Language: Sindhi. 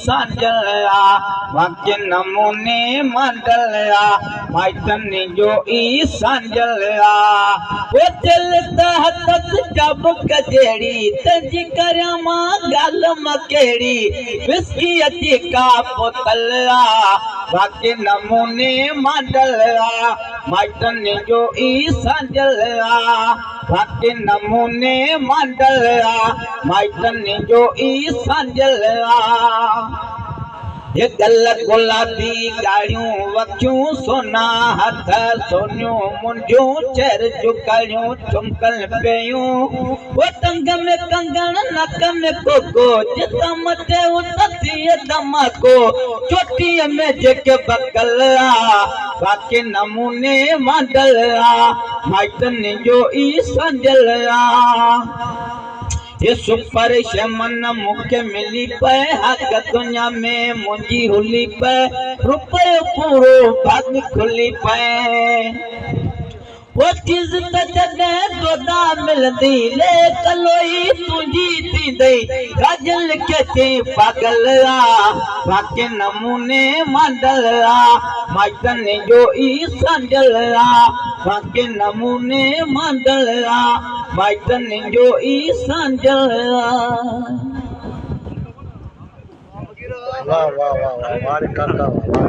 سانجل آ، واڪي نموني ماڊل آ، مائٽن جو ئي سانجل آ. او دل ته هٿس چابڪ جهڙي، تنهنجي ڪريان مان ڳالهه م ڪهڙي، وسڪيء جي ڪا بوتل آ، واڪي نموني ماڊل آ، مائٽن جو ئي سانجل آ. واڪي نموني ماڊل آ، مائٽن جو ئي سانجل آ. هي گل گلابي ڳاڙهيون وکيون، سونا هٿ سونيون منڊيون، چهر جون ڪڙيون چمڪن پيون. او ٽنگ ۾ ڪنگڻ نڪ ۾ ڪوڪو، جتان مٿي اتان ٿئي ڌماڪو، چوٽيء ۾ جيڪي بڪل آ، واڪي نموني ماڊل آ، مائٽن جو ئي سانجل آ. هي سپر شمن مون کي ملي پئي، حق دنيا ۾ منهنجي هلي پئي، رپيو پورو ڀاڳ کلي پئي. او چيز ته جڏهن دودا ملندي، لي ڪلوئي تنهنجي ٿيندئي، ڪاجل کي چئي پاڳل آ، واڪي نموني ماڊل آ، مائٽن جو ئي سانجل آ. واڪي نموني ماڊل آ، مائٽن جو ئي سانجل آ. واهه واهه واهه واهه واهه ري ڪاڪا واهه.